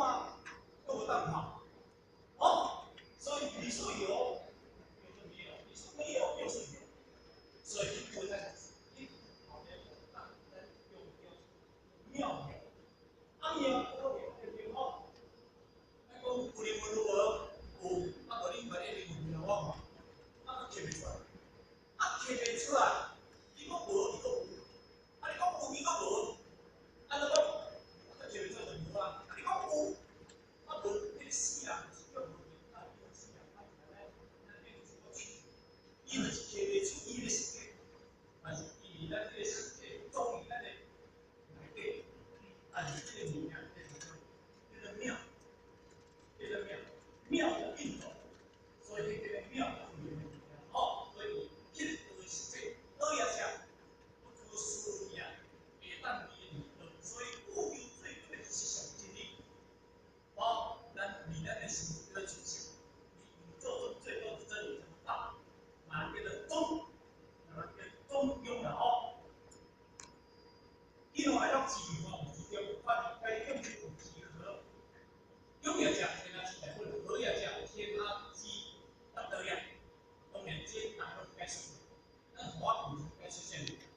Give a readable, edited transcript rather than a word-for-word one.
嗎？閣無當看，哦，所以你說有，又是沒有；你說沒有，又是有。所以你不在你後面咱用用妙妙，啊妙對對吼。咱講有靈魂有無？有，啊無恁把你靈魂讓我看，啊閣摕袂出來，啊摕袂出來，你講無，你講有，啊你講有，你講無，啊你講啊摕袂出來就無啊，啊你講有，啊無，彼個死人是叫無靈，啊叫死人，啊咱咱變成個伊就是摕袂出伊的實體，但是伊佇咱這個實體裝佇咱的內底，但是這個物件叫做妙，叫做妙，妙的運動，所以彼叫做妙的物件吼，所以彼個實體倒也者不可思議啊，會當伊的物件，所以宇宙最高的是上真理，哦，咱佇咱的心叫做出現，宇宙中最高的真理叫做道，嘛叫做中，嘛叫做中庸啦吼。喜怒哀樂之